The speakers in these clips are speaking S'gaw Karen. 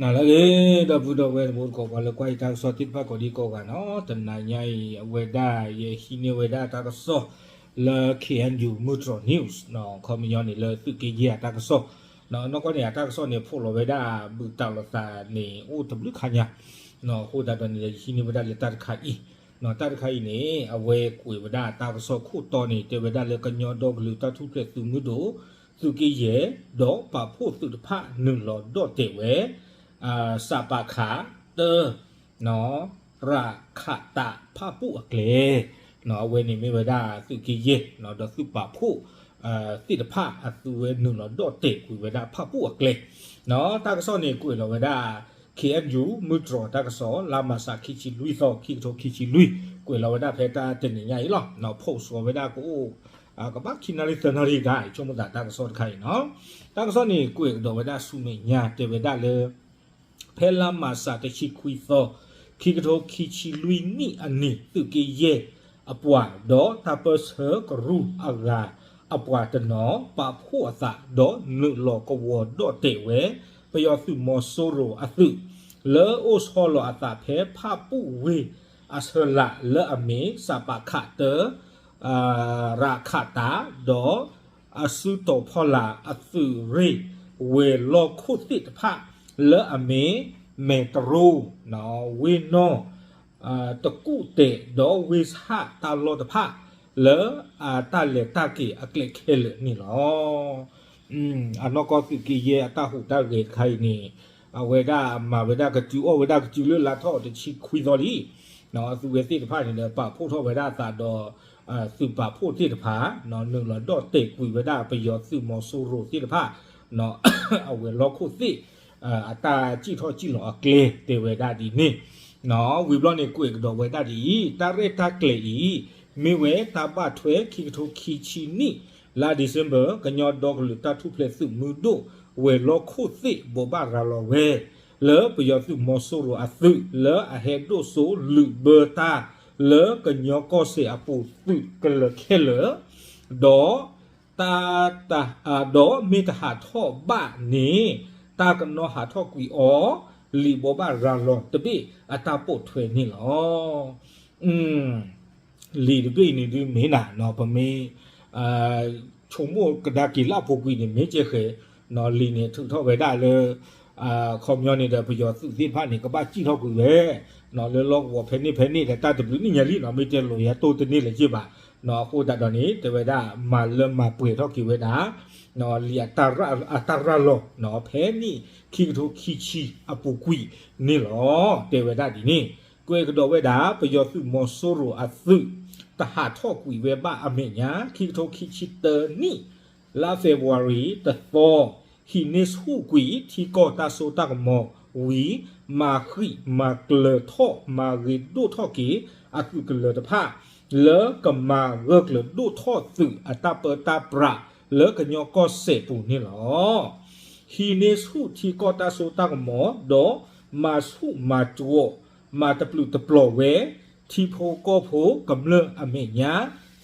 နၤလၢအဂ့ၤ ဒီပုၢ်ဒီဝဲၢ်တံၤသကိး ပှၤလၢကွၢ်ယတၢ်ကစီၣ်သ့ၣ်တဖၣ်ကိးဒံကိးဂၤနီၤ, တနၤညါအံၤ အဝဲဒၣ်ယဟံးန့ၢ်ဝဲဒၣ်တၢ်ကစီၣ်လၢ K N U မုၢ်တြီၤ news နီၤ, ခီပညီန့ၣ်လၢသုးက့ယဲၢ်အတၢ်ကစီၣ်, နီၢ်ကီၢ်န့ၣ် အတၢ်ကစီၣ်န့ၣ် ဖိးလီၤဝဲဒၣ်ဘုးတၢ်လိာ်သးန့ၣ် အိၣ်တဘျုးခါညါ, နီၤ, အဃိသတးဒီးန့ၣ် ယဟံးန့ၢ်ဝဲဒၣ်လၢတၢ်တခါအံၤ, နီၤ, တၢ်တခါအံၤန့ၣ် အဝဲကွဲးဝဲဒၣ်တၢ်ကစီၣ်ခိၣ်တီန့ၣ် တဲဝဲဒၣ်လၢကညီဒီကလုာ်တၢ်ထူၣ်ဖျဲးသုးမုၢ်ဒိၣ် သုးက့ယဲၢ် ဒီးပာ်ဖှိၣ်သုးတဖၣ်နုာ်လီၤဒီၣ်တဲာ်ဝဲ စးပးခး တၢ နီၤ, ရးခးတးဖၣ်ပူၣ်အကျဲ, နီၤ, အဝဲန့ၣ်မ့ၢ်ဝဲဒၣ်သုးက့ယဲၢ် နီၤ, ဒီးသုးပာ်ဖှိၣ် သ့ၣ်တဖၣ်အသုဝဲနုာ်လီၤဒီၣ်တဲာ်ကွံာ်ဝဲဒၣ်ဖၣ်ပူၣ်အကျဲ, နီၤ, တၢ်ကစီၣ်န့ၣ်ကွဲးလီၤဝဲဒၣ် K N U မုၢ်တြီၤတၢ်ကစီၣ် လါမၢ်ၡး ခံဆံလွံၢ်သီ ခံကထိခံဆံလွံၢ် ကွဲးလီၤဝဲဒၣ်ဖဲတၢ်တနံၤညါအံၤလီၤ, နီၤ, ဖိးစီၤဝဲဒၣ်ကအိၣ် ကဘၣ်ခံနၣ်ရံၣ်သၢနၣ်ရံၣ်တၢ် ဆိကမိၣ်သးတၢ်ကစီၣ်တခါအံၤနီၤ, တၢ်ကစီၣ်န့ၣ်ကွဲးကဒီးဝဲဒၣ်ဆူမဲာ်ညါတဲဝဲဒၣ်လၢ ဖဲလါမၢ်ၡး တဆံခွံသီ ခံကထိခံဆံလွံၢ်နံၣ်အနံၤ သုးက့ယဲၢ်အပှၤ ဒီးတၢ်ပၢၢ်ဆၢကရူၢ်အဂၤအပှၤတနီၤ ပာ်ဖှိၣ်အသး ဒီးနုာ်လီၤကဝီၤဒီၣ်တဲာ်ဝဲ ပယီၤသုးမီၤစိရိၤအသုး လၢအိၣ်ဆီလီၤအသးဖဲဖၣ်ပူၣ်ဝ့ၢ်အဆၢလး လၢအမ့ၢ် စးပးခး တၢ ရးခးတး ဒီး အစုတီၤဖီလာ်အသုးရ့ၣ် ဝဲၤလီၢ်ခိၣ်သ့ၣ်တဖၣ် လၢအမ့ၢ် မဲၢ်တရိ ဝ့ၢ်နီၢ် တကူၣ်တဲာ် ဒီးဝ့ၢ်ဆၣ်တၢ်လီၢ်တဖၣ် လၢအတၢ်လဲၤတၢ်က့ၤအကျဲခဲလၢာ်န့ၣ်လီၤ. အနီၢ်ကီၢ်သုးက့ယဲၢ်အတၢ်ဟူးတၢ်ဂဲၤတခါအံၤန့ၣ် အဝဲဒၣ်မၤဝဲဒၣ်ကစု အီၣ်ဝဲဒၣ်ကစုလၢလါထီၣ်တဆံခွံသီလံ အသုဝဲသ့ၣ်တဖၣ်န့ၣ်ဒီး ပာ်ဖှိၣ်ထီၣ်ဝဲဒၣ်အသးဒီး သုးပာ်ဖှိၣ်သ့ၣ်တဖၣ် နုာ်လီၤဒီၣ်တဲာ်ကွံာ်ဝဲဒၣ်ပယီၤသုးမီၤစိရိၤသ့ၣ်တဖၣ် အဝဲၤလီၢ်ခိၣ်သ့ၣ် အတၢ်စံၣ်ထီၣ်စံၣ်လီၤအကျဲတဲဝဲဒၣ်ဒ်န့ၣ် ဝံၤဘျီန့ၣ်ကွဲးကဒီးဝဲဒၣ်ဒ်အံၤ တၢ်ရဲၣ်တၢ်ကျဲၤအံၤ မ့ၢ်ဝဲတၢ်ဘၣ်ထွဲခံကထိခံဆံနံၣ် လါ December ကညီဒီကလုာ်တၢ်ထူၣ်ဖျဲးသုးမုၢ်ဒိၣ် ဝဲၤလီၢ်ခိၣ်သ့ၣ်ဘိးဘၣ်ရၤလီၤဝဲ လၢပယီၤသုးမီၤစိရိၤအသုး လၢအဟဲဒိၣ်စိလုးဘၢတၢ် လၢကညီကီၢ်စဲၣ်အပူၤသုးကလၢၤခဲလၢာ် ဒီး တၢ် ဒီးမ့ၢ်တဟးထီၣ်ဘၣ်န့ၣ် တၢ်ကနီၤဟးထီၣ်ကွံာ်အီၤ လံာ်ဘိးဘၣ်ရၤလီၤတဘ့ၣ်အတၢ်ပိာ်ထွဲန့ၣ်လီၤ. လံာ်တဘ့ၣ်အံၤန့ၣ်ဒုးမ့ၢ်နၤနီၤ ပမ့ၢ် ဆိကမိၣ်ကဒါက့ၤလၢအပူၤကွံာ်န့ၣ် မ့ၢ်ကဲဃဲၤ လံာ်န့ၣ်ထုးထီၣ်ဝဲဒၣ်လၢ ခီပညီန့ၣ်ဒီး ပယီၤသုးသ့ၣ်တဖၣ်န့ၣ် ကဘၣ်စံၣ်ထီၣ်ကွံာ်ဝဲ လၢလီၢ်ကဝီၤဖဲန့ၣ်ဖဲန့ၣ်ဒီး တၢ်တဘျုးနံၣ်ညါလံနီၤ မ့ၢ်တဲလိာ်ယၤတိၢ်တန့ၢ်လၢၤက့ဘၣ် အဃိသတးဒီးန့ၣ် တဲဝဲဒၣ်မၤလၢမၤပှဲၤထီၣ်က့ၤဝဲဒၣ် လံာ်အတၢ်ရၤလီၤ ဖဲနံၣ်ခံကထိခံဆံအပူၤကွံာ်န့ၣ်လီၤ. တဲဝဲဒၣ်ဒ်န့ၣ် ကွဲးကဒီးဝဲဒၣ် ပယီၤသုးမီၤစိရိၤအသုး တဟးထီၣ်ကွံာ်ဝဲဘၣ်အမဲာ်ညါ ခံကထိခံဆံတၢနံၣ် လါ February တသီ ဟံးန့ၢ်ဆူၣ်ကွံာ်ထံကီၢ်တၢ်စိတၢ်ကမီၤဝံၤ မၤဃံးမၤကျၢၤထီၣ် မၤဂ့ၤဒိၣ်ထီၣ်က့ၤ အသုးကလၢၤတဖၣ် လၢကမၤဂၢၢ်ကျၢၤဒိၣ်ထီၣ်သုးအတၢ်ပၢတၢ်ပြး လၢကညီကီၢ်စဲၣ်ပူၤန့ၣ်လီၤ. ဟံးန့ၢ်ဆူၣ်ထံကီၢ်တၢ်စိတၢ်ကမီၤ ဒီးမၤဆူၣ်မၤကၠီၣ် မၤတပျုာ်တပျီၤဝဲ ထံဖိကီၢ်ဖိကမျၢၢ်အမဲာ်ညါ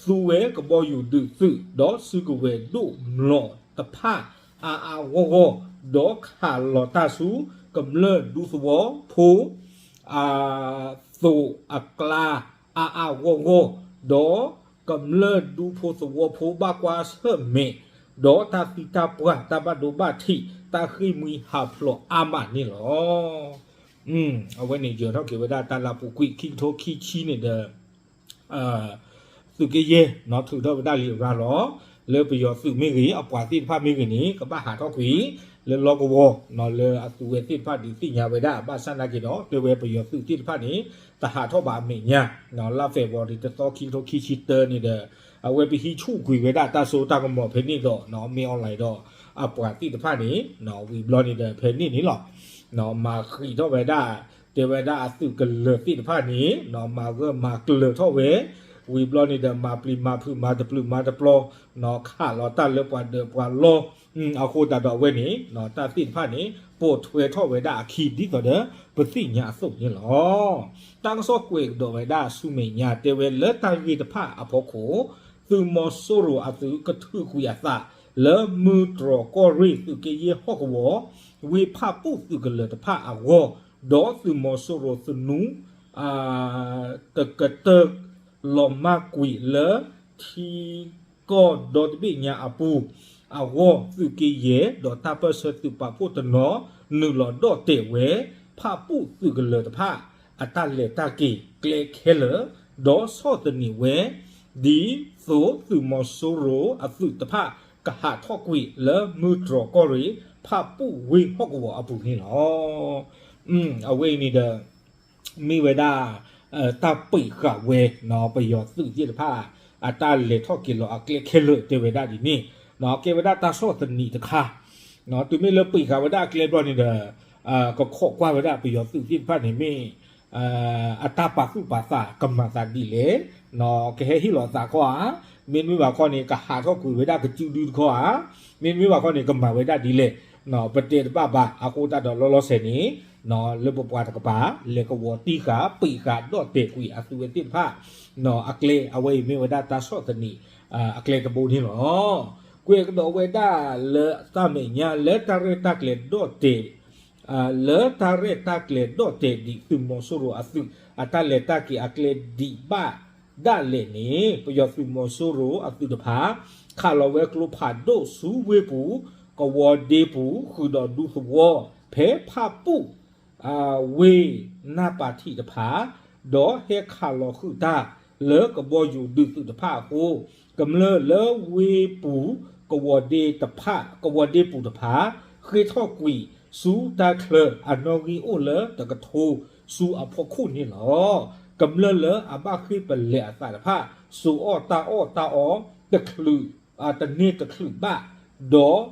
သူဝဲကဘီယူၤဒုးသုး ဒီးစုကဝဲၤဒိၣ်မျိာ်တဖၣ် အါအါဂီၢ်ဂီၢ် ဒီးခးလီၤတၢ်ဆူ ကမျၢၢ်ဒူသဝီဖိ အသိးအကျါ အါအါဂီၢ်ဂီၢ် ဒီးကမျၢၢ်ဒူဖိသဝီဖိဘၣ်ကွၢ်ဆၢၣ်မဲာ် ဒီးတၢ်သံတၢ်ပှၢ် တၢ်ဘၣ်ဒိဘၣ်ထံး တၢ်ဃ့ၢ်မှံဟးဖျိးအါမးန့ၣ်လီၤ. အဝဲန့ၣ်ယၢၤထီၣ်က့ၤဝဲဒၣ်တၢ်လၢအပူၤကွံာ် ခံကထိခံဆံန့ၣ်ဒီး သုးက့ယဲၢ် ထုးထီၣ်ဝဲဒၣ်လံာ်ရၤလီၤ လၢပယီၤသုးမ့ၢ်ဂ့ၤ အပှၤသ့ၣ်တဖၣ်မ့ၢ်ဂ့ၤန့ၣ် ကဘၣ်ဟးထီၣ်ကွံာ် လၢလီၢ်ကဝီၤ လၢအသုးဝဲသ့ၣ်တဖၣ်ဒုးသ့ၣ်ညါဝဲဒၣ် ဘၣ်ဆၣ်နာ်က့ဒီး တဲဝဲပယီၤသုးသ့ၣ်တဖၣ်န့ၣ် တဟးထီၣ်ဘၣ်အမဲာ်ညါ လါ February တသီ ခံကထိခံဆံတၢန့ၣ်ဒီး အဝဲပဟံးဆူၣ်ကွံာ်ဝဲဒၣ်တၢ်စိတၢ်ကမီၤဖဲန့ၣ်ဒီး မ့ၢ် online ဒီး အပှၤသ့ၣ်တဖၣ်န့ၣ် ဝံၤဘျီန့ၣ်ဒီး ဖဲန့ၣ်န့ၣ်လီၤ. မၤဃံးထီၣ်ဝဲဒၣ် တဲဝဲဒၣ်အသုးကလၢၤသ့ၣ်တဖၣ်န့ၣ် မၤဂၢၢ်မၤကျၢၤထီၣ်ဝဲ ဝံၤဘျီန့ၣ်ဒီး မၤပျံၤမၤဖုး မၤတပျုာ်မၤတပျီၤ ခးလီၤတၢ်လၢပှၤဒၢးပှၤလီ အဃိသတးဒီးအဝဲန့ၣ် တၢ်သ့ၣ်တဖၣ်န့ၣ် ပိာ်ထွဲထီၣ်ဝဲဒၣ်အခံဒ်သိးဒီး ပသ့ၣ်ညါအသိးန့ၣ်လီၤ. တၢ်ကစီၣ်ကွဲးကဒီးဝဲဒၣ်ဆူမဲာ်ညါ တဲဝဲလၢတၢ်ဂ့ၢ်တဖၣ်အဖီခိၣ် သုးမီၤစိရိၤအသုးကထုးကွံာ်အသး လၢမုၢ်တြီၢ်ကီၢ်ရ့ၣ် သုးက့ယဲၢ်ဟီၣ်ကဝီၤ ဝ့ၢ်ဖၣ်ပူၣ်သုးကလၢၤတဖၣ်အဂီၢ်, ဒီးသုးမီၤစိရိၤသနူ တကတၢၢ်လီၤမၢ်ကွံာ်လၢ ထံကီၢ်ဒီတဘ့ၣ်ညါအပူၤအဂီၢ်, သုးက့ယဲၢ် ဒီးတၢ်ပၢၢ်ဆၢသုးပာ်ဖှိၣ်တနီၤ နုာ်လီၤဒီၣ်တဲာ်ဝဲ ဖၣ်ပူၣ်သုးကလၢၤတဖၣ် အတၢ်လဲၤတၢ်က့ၤကျဲခဲလၢာ်, ဒီးဆီၣ်သနံးဝဲ ဒ်သိးသုးမီၤစိရိၤအသုးတဖၣ် ကဟးထီၣ်ကွံာ်လၢမုၢ်တြီၢ်ကီၢ်ရ့ၣ် ဖၣ်ပူၣ်ဝ့ၢ်ဟီၣ်ကဝီၤအပူၤန့ၣ်လီၤ. အဝဲအံၤန့ၣ်ဒီး မ့ၢ်ဝဲဒၣ် တၢ်ပံးဃာ်ဝဲ ပယီၤသုးသ့ၣ်တဖၣ် အတၢ်လဲၤထီၣ်က့ၤလီၤအကျဲခဲလၢာ် တဲဝဲဒၣ်ဒ်န့ၣ်, ကဲဝဲဒၣ်တၢ်ဆီၣ်သနံးတခါ, တုၤမ့ၢ်လၢပံးဃာ်ဝဲဒၣ်အကျဲဘျီန့ၣ်ဒီး ကခိးကွၢ်ဝဲဒၣ်ပယီၤသုးသ့ၣ်တဖၣ်န့ၣ်မ့ၢ် အတၢ်ပာ်သူၣ်ပာ်သးကမၤသးဒ်လဲၣ်, ကဟဲဟ့ၣ်လီၤသးခီဧါ, မ့တမ့ၢ်ဘၣ်ခီန့ၣ် ကဟးထီၣ်ကွံာ်ဝဲဒၣ်ကစုဒုတခီဧါ, မ့တမ့ၢ်ဘၣ်ခီန့ၣ် ကမၤဝဲဒၣ်ဒ်လဲၣ်, ပတဲတဘၣ်ဘၣ်. အဃိသတးဒီးလီၤလီၤဆဲးန့ၣ် လၢပပှၤတကပၤ လဲၤကဝီၤတံၢ်ဃာ် ပံးဃာ်ဒီၣ်တဲာ်ကွံာ်အသုးဝဲသ့ၣ်တဖၣ် အကျဲ အဝဲအံၤမ့ၢ်ဝဲဒၣ်တၢ်ဆီၣ်သနံး အကျဲတဘိန့ၣ်လီၤ. ကွဲးကဒီးဝဲဒၣ်လၢတၢ်မဲာ်ညါလၢတၢ်ရဲၣ်တၢ်ကျဲၤဒီၣ်တဲာ် လၢတၢ်ရဲၣ်တၢ်ကျဲၤဒီၣ်တဲာ်ဒံးသုးမီၤစိရိၤအသုး အတၢ်လဲၤတၢ်က့ၤအကျဲဒံးဘၣ်ဒၣ်လဲာ်န့ၣ် ပယီၤသုးမီၤစိရိၤအသုးတဖၣ် ခးလီၤဝဲကျိဖးဒိၣ်ဆူဝ့ၢ်ပူၤ ကဝီၤဒ့ပူၤ ဃုာ်ဒီးဒူသဝီ ဖဲဖၣ်ပူၣ် ဝ့ၢ်နၢ်ပၤထံးတဖၣ် ဒီးဟဲခးလီၤဃုာ်တၢ်လၢကဘီယူၤဒုးသုးတဖၣ်အဃိ ကမျၢၢ်လၢဝ့ၢ်ပူၤ ကဝီၤဒ့တဖၣ် ကဝီၤဒ့ပူၤတဖၣ် ဃ့ၢ်ထီၣ်ကွံာ်ဆူတၢ်ချၢအနီၣ်ဂံၢ်အိၣ်လၢတကထိဆူအဖီခိၣ်န့ၣ်လီၤ. ကမျၢၢ်လၢအဘၣ်ဃ့ၢ်ပလဲၤအသးတဖၣ် စိာ်အီၣ်တၢ်အီၣ်တၢ်အီ တချုး တန့ၢ်တချုးဘၣ် ဒီး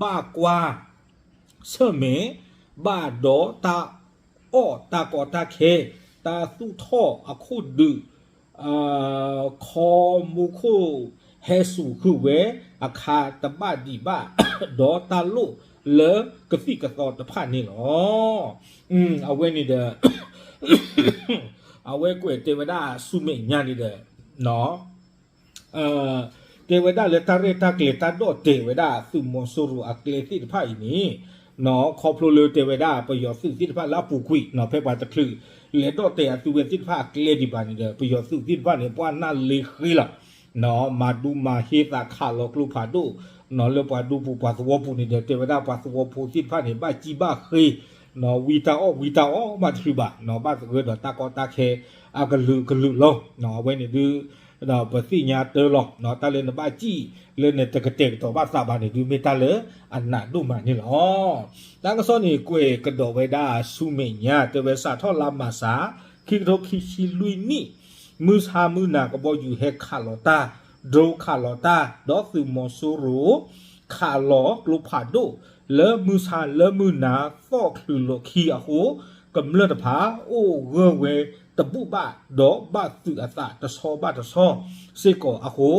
ဘၣ်ကွၢ် ဆၢၣ်မဲာ် ဘၣ်ဒီးတၢ်အီၣ်တၢ်ကီတၢ်ခဲ တၢ်သူၣ်ထီၣ်အခိၣ်ဒုး ခီမူခိၣ်ဟဲစူၤဃုာ်ဝဲ အခါတဘၣ်ဒံးဘၣ် ဒီးတၢ်လိၣ်လၢကသံၣ်ကသီတဖၣ်န့ၣ်လီၤ. အဝဲန့ၣ်ဒီး အဝဲကွဲးတဲဝဲဒၣ်ဆူမဲာ်ညါန့ၣ်ဒီး တဲဝဲဒၣ်လၢတၢ်ရဲၣ်တၢ်ကျဲၤတၢ်ဒီၣ်တဲာ်ဝဲဒၣ်သုးမီၤစိရိၤအကျဲသ့ၣ်တဖၣ်အံၤန့ၣ် ခီဖျိလၢတဲဝဲဒၣ်ပယီၤသုးသ့ၣ်တဖၣ်လၢအပူၤကွံာ် ဖဲပှၤတချုး လဲၤဒီၣ်တဲာ်အသုးဝဲသ့ၣ်တဖၣ်အကျဲဒံးဘၣ်န့ၣ်ဒီး ပယီၤသုးသ့ၣ်တဖၣ်န့ၣ် ပှၤနၢ်လ့ဃ့လီၤ မၤဒူမၤဟ့သးခးလီၤကျိဖးဒိၣ် လၢပှၤဒူပူၤပှၤသဝီပူၤန့ၣ်ဒီး တဲဝဲဒၣ်ပှၤသဝီဖိသ့ၣ်တဖၣ်န့ၣ် ဘၣ်ကံၣ်ဘၣ်ဃ့ ဝံတၢ်အီၣ်ဝံတၢ်အီဘၣ်တချုးဘၣ် ဘၣ်သဂၢၢ်ဒီးတၢ်ကီတၢ်ခဲအကလုာ်ကလုာ်လီၤ. အဝဲန့ၣ်ဒုး ပသ့ၣ်ညါတၢ်လီၤ တၢ်လၢနဘၣ်ကံၣ်လၢနတကတဲာ်ကတီၤဘၣ်သးဘၣ်န့ၣ်ဒုး မ့ၢ်တၢ်လၢအနးဒိၣ်မးန့ၣ်လီၤ. တၢ်ကစီၣ်န့ၣ်ကွဲးကဒီးဝဲဒၣ်ဆူမဲာ်ညါ တဲဝဲစးထီၣ်လါမၤစၢၤ ခံကထိခံဆံလွံၢ်နံၣ် မုၢ်ဆါမုၢ်နၤကဘီယူၤဟဲခးလီၤတၢ် drone ခးလီၤတၢ် ဒီးသုးမီၤစိရိၤ ခးလီၤကျိဖးဒိၣ် လၢမုၢ်ဆါလၢမုၢ်နၤသီၣ်ချုးလီၤခံအဃိ ကမျၢၢ်တဖၣ်အိၣ်ဂၢၢ်ဝဲတဘူၣ်ဘၣ် ဒီးဘၣ်သုးအသးတဆီဘၣ်တဆီစ့ၢ်ကီးအဃိ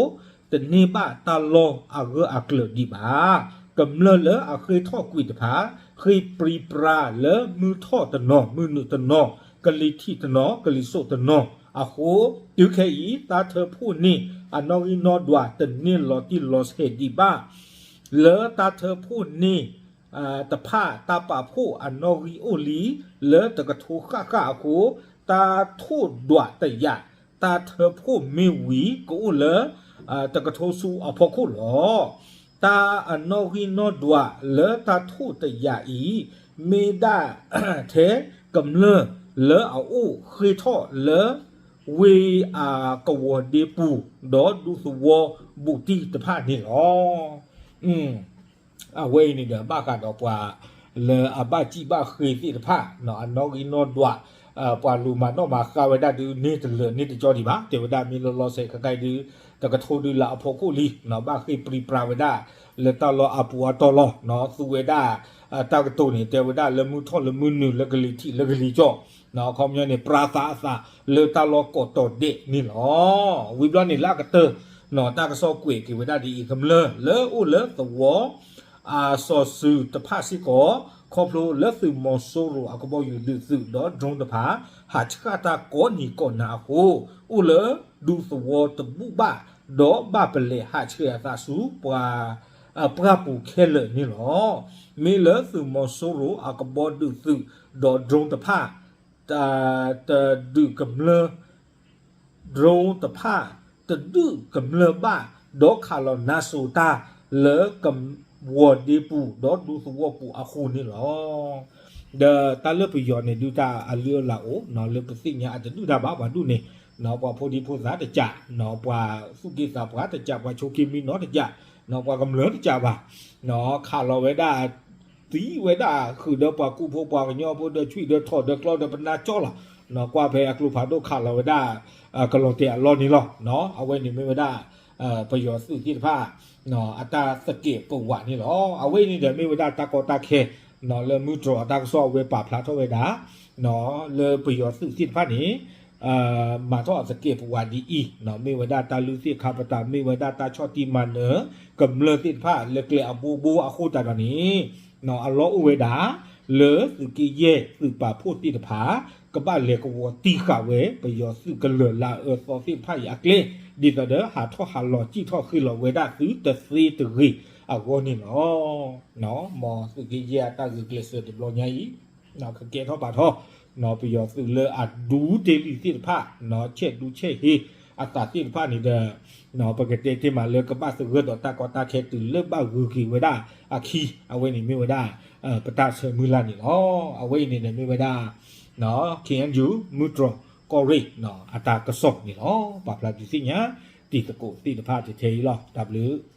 တန့ၢ်ဘၣ်တၢ်လီၢ်အဂၢၢ်အကျၢၤဒံးဘၣ်. ကမျၢၢ်လၢအဃ့ၢ်ထီၣ်ကွံာ်တဖၣ် ဃ့ၢ်ပြံပြါလၢမုၢ်ထီၣ်တနီၤ မုၢ်နုာ်တနီၤ ကလံၤထံးတနီၤ ကလံၤစိးတနီၤအဃိ တုၤခဲအံၤ တၢ်ထၢဖှိၣ်န့ၢ်အနီၣ်ဂံၢ်နီၣ်ဒွးတန့ၢ်လီၤတံၢ်လီၤဆဲးဒံးဘၣ် လၢတၢ်ထၢဖှိၣ်န့ၢ် တဖၣ် တၢ်ပာ်ဖှိၣ်အနီၣ်ဂံၢ်အိၣ်လံ လၢတကထိဃၣ်ဃၣ်အဃိ တၢ်ထိၣ်ဒွးတယာ် တၢ်ထၢဖှိၣ်မ့ၢ်ဝံၤကအိၣ်လၢ တကထိဆူအဖီခိၣ်လီၤ. တၢ်အနီၣ်ဂံၢ်နီၣ်ဒွးလၢတၢ်ထိၣ်တယာ်အံၤ မ့ၢ်ဒၣ်ထဲကမျၢၢ်လၢအအိၣ်ဃ့ၢ်ထီၣ်လၢ ဝ့ၢ်အကဝီၤဒ့ပူၤ ဒီးဒူသဝီဘူးတံၢ်တဖၣ်န့ၣ်လီၤ. အဝဲအံၤန့ၣ်ဒီး ဘၣ်ဃးဒီးပှၤလၢအဘၣ်စံၣ်ဘၣ်ဃ့သ့ၣ်တဖၣ် အနီၣ်ဂံၢ်နီၣ်ဒွး ပှၤလူၤမၤနီၣ်မၤဃါဝဲဒၣ်ဒုး န့ၢ်တလၢာ်န့ၢ်တကၠီဒံးဘၣ် တဲဝဲဒၣ်မ့ၢ်လီၤလီၤဆဲးခဲခါအံၤဒုး တကထိဒုးလၢအဖီခိၣ်လံ ဘၣ်ဃ့ၢ်ပြံပြါဝဲဒၣ် လၢတၢ်လီၢ်အပူၤအတီၢ်လီၤ. သူဝဲဒၣ် တၢ်ကတိၤန့ၣ် တဲဝဲဒၣ်လၢမုၢ်ထီၣ်လၢမုၢ်နုာ်လၢကလံၤထံးလၢကလံၤကၠီ အခီပညီန့ၣ် ပြါသးအသးလၢတၢ်လီၢ်ကိးတီၤဒဲးန့ၣ်လီၤ. ဝံၤဘျီန့ၣ်လၢအကတၢၢ် တၢ်ကစီၣ်ကွဲးက့ၤဝဲဒၣ်ဒ်အံၤ ကမျၢၢ်လၢအိၣ်လၢသဝီ အစီၤစုၤတဖၣ်စ့ၢ်ကီး ခီဖျိလၢသုးမီၤစိရိၤအကဘီယူၤဒုးသုးဒီး drone တဖၣ် ဟးဆှၣ်တၢ်ကိးနံၤကိးနၤအဃိ အိၣ်လၢဒူသဝီတဘူၣ်ဘၣ် ဒီးဘၣ်ပလဲၤဟးဆှဲးအသးဆူပှၤ ပှၢ်ပူၤခဲလၢာ်န့ၣ်လီၤ. မ့ၢ်လၢသုးမီၤစိရိၤအကဘီဒုးသုး ဒီး drone တဖၣ် တဒုးကမျၢၢ် drone တဖၣ် တဒုးကမျၢၢ်ဘၣ် ဒီးခးလီၤနါစိၤတၢ်လၢ ကဝီၤဒ့ပူၤ ဒီးဒူသဝီပူၤအဃိန့ၣ်လီၤ. ဒီးတၢ်လၢပယီၤန့ၣ် ဒုၣ်ဒါအလုၢ်အလၢ်အိၣ် လၢပသ့ၣ်ညါအတဒုၣ်ဒါဘၣ် ပှၤဒုၣ်န့ၣ် ပှၤဖိဒံဖိသၣ်တကး ပှၤသူၣ်က့သးပှၢ်တကး ပှၤဆိးက့မံနီတကး ပှၤကမျၢၢ်တကးဘၣ် ခးလီၤဝဲဒၣ် သံဝဲဒၣ်ဃုာ်ဒီးပှၤကူဖိပှၤကညီဖိဒီး ဆွံၣ်ဒီးထီၣ်ဒီးကျီဒီး ပနါကၠီလီၤ. ကွၢ်ဖဲအကျိဖးဒိၣ်ခးလီၤဝဲဒၣ် ကလီၤတဲာ်အလီၢ်န့ၣ်လီၤ. အဝဲန့ၣ်မ့ၢ်ဝဲဒၣ် ပယီၤသုးသ့ၣ်တဖၣ် အတၢ်သကဲးပဝးန့ၣ်လီၤ. အဝဲအံၤန့ၣ်ဒီး မ့ၢ်ဝဲဒၣ်တၢ်ကီတၢ်ခဲ လၢမုၢ်တြီၤအတၢ်ကစီၣ်အဝဲပာ်ဖျါထီၣ်ဝဲဒၣ် လၢပယီၤသုးသ့ၣ်တဖၣ်န့ၣ် မၤထီၣ်အသကဲးပဝးဒ်အံၤ မ့ၢ်ဝဲဒၣ်တၢ်လုၢ်သ့ၣ်ခါပတာ် မ့ၢ်ဝဲဒၣ်တၢ်ဆီၣ်တံၢ်မၤနၢၤ ကမျၢၢ်သ့ၣ်တဖၣ်လၢကျဲအဘိဘိအဃိသတးဒီးန့ၣ် အလီၢ်အိၣ်ဝဲဒၣ် လၢသုးက့ယဲၢ်သုးပာ်ဖှိၣ်သ့ၣ်တဖၣ် ကဘၣ်လဲၤကဝီၤတံၢ်ဃာ်ဝဲ ပယီၤသုးကလၢာ်လၢအအၢသီသ့ၣ်တဖၣ်အံၤအကျဲ ဒ်သိးဒီးဟးထီၣ်ဟးလီၤစံၣ်ထီၣ်ဃ့လီၤဝဲဒၣ်သုတသ့တဂ့ၤအဂီၢ်န့ၣ်လီၤ. မ်သုးက့ယဲၢ်အတၢ်ဂုာ်ကျဲးစၢးတဘျီညါအံၤ ကကဲထီၣ်ပာ်ထီၣ် ပယီၤသုးလၢအဒူတ့ၢ်လံသ့ၣ်တဖၣ် ဆဲးဒူဆဲးဟ့အသးသ့ၣ်တဖၣ်န့ၣ်ဒီး ပကတဲတ့ၢ်မးလၢကဘၣ်သဂၢၢ်ဒီးတၢ်ကီတၢ်ခဲတုၤလၢဘၣ်ဂုာ်က့ၤဝဲဒၣ်အခံ အဝဲန့ၣ်မ့ၢ်ဝဲဒၣ် ပတၢ်ဆၢမုၢ်လၢ်န့ၣ်လီၤ. အဝဲအံၤန့ၣ်ဒီးမ့ၢ်ဝဲဒၣ် ခ့ၣ်အဲၣ်ယူၣ် မုၢ်တြီၤကီၢ်ရ့ၣ် အတၢ်ကစီၣ်န့ၣ်လီၤ. ပာ်ဖျါဒုးသ့ၣ်ညါ တံၤသကိးသ့ၣ်တဖၣ်တထဲအံၤလီၤ. တၢ်ဘျုး